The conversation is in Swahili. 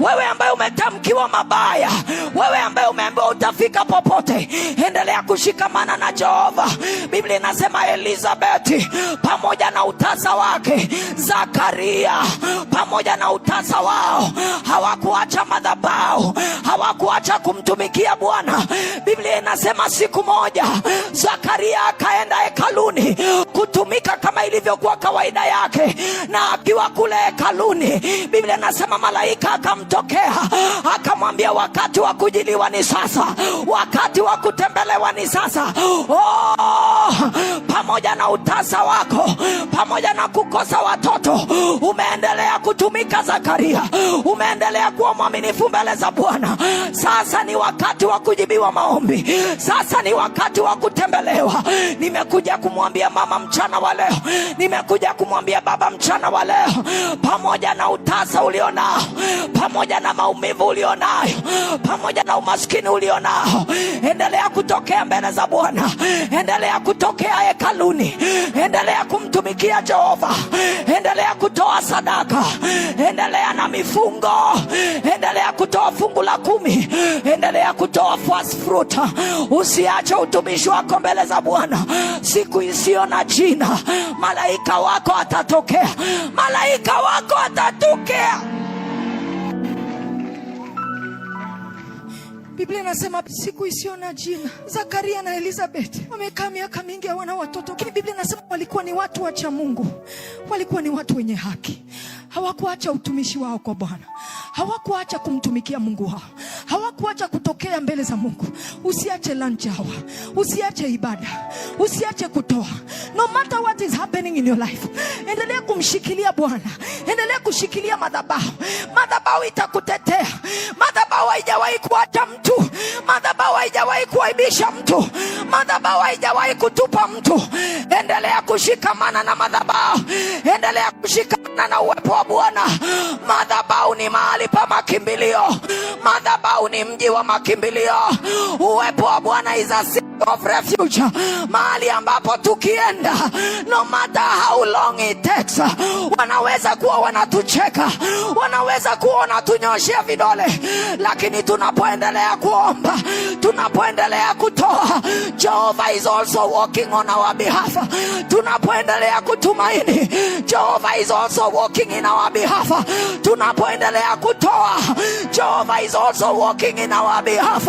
Wewe ambaye umetamkiwa mabaya, wewe ambaye umeambiwa utafika popote, endelea kushikamana na Jehova. Biblia inasema Elizabeti pamoja na utasa wake, Zakaria pamoja na utasa wao, hawakuacha madhabahu, hawakuacha kumtumikia Bwana. Biblia inasema siku moja Zakaria akaenda hekaluni kutumika kama ilivyokuwa kawaida yake, na akiwa kule hekaluni, Biblia inasema malaika akamtokea akamwambia, wakati wa kujiliwa ni sasa, wakati wa kutembelewa ni sasa. Oh, pamoja na utasa wako, pamoja na kukosa watoto, umeendelea kutumika Zakaria, umeendelea kuwa mwaminifu mbele za Bwana. Sasa ni wakati wa kujibiwa maombi, sasa ni wakati wa kutembelewa. Nimekuja kumwambia mama mchana wa leo, nimekuja kumwambia baba mchana wa leo, pamoja na utasa ulionao, pamoja na maumivu ulionayo, pamoja na umaskini ulionao, endelea kutokea mbele za Bwana, endelea kutokea hekaluni, endelea kumtumikia Jehova, endelea kutoa sadaka, endelea na mifungo, endelea kutoa fungu la 10, endelea kutoa first fruit. Usiache utumishi wako mbele za Bwana. Siku isiyo na jina, malaika wako atatokea, malaika wako atatokea. Biblia inasema siku isiyo na jina, Zakaria na Elizabeth wamekaa miaka mingi hawana watoto, lakini Biblia inasema walikuwa ni watu wacha Mungu, walikuwa ni watu wenye haki. Hawakuacha utumishi wao kwa Bwana, hawakuacha kumtumikia Mungu wao, hawakuacha kutokea mbele za Mungu. Usiache lunch hour, usiache ibada, usiache kutoa. No matter what is happening in your life, endelea kumshikilia Bwana, endelea kushikilia madhabahu. Madhabahu itakutetea. Madhabahu haijawahi kuacha mtu, madhabahu haijawahi kuaibisha mtu, madhabahu haijawahi kutupa mtu. Endelea kushikamana na madhabahu, endelea kushikamana na uwepo wa Bwana. Madhabahu ni mahali pa makimbilio, madhabahu ni mji wa makimbilio. Uwepo wa Bwana is a city of refuge, mahali ambapo tukienda, no matter how long it takes, wanaweza kuwa wanatucheka, wanaweza kuwa wanatunyoshea vidole, lakini tunapoendelea kuomba, tunapoendelea kutoa, Jehovah is also working on our behalf. Tunapoendelea kutumaini, Jehovah is also working in our behalf. Tunapoendelea kutoa, Jehovah is also working in our behalf.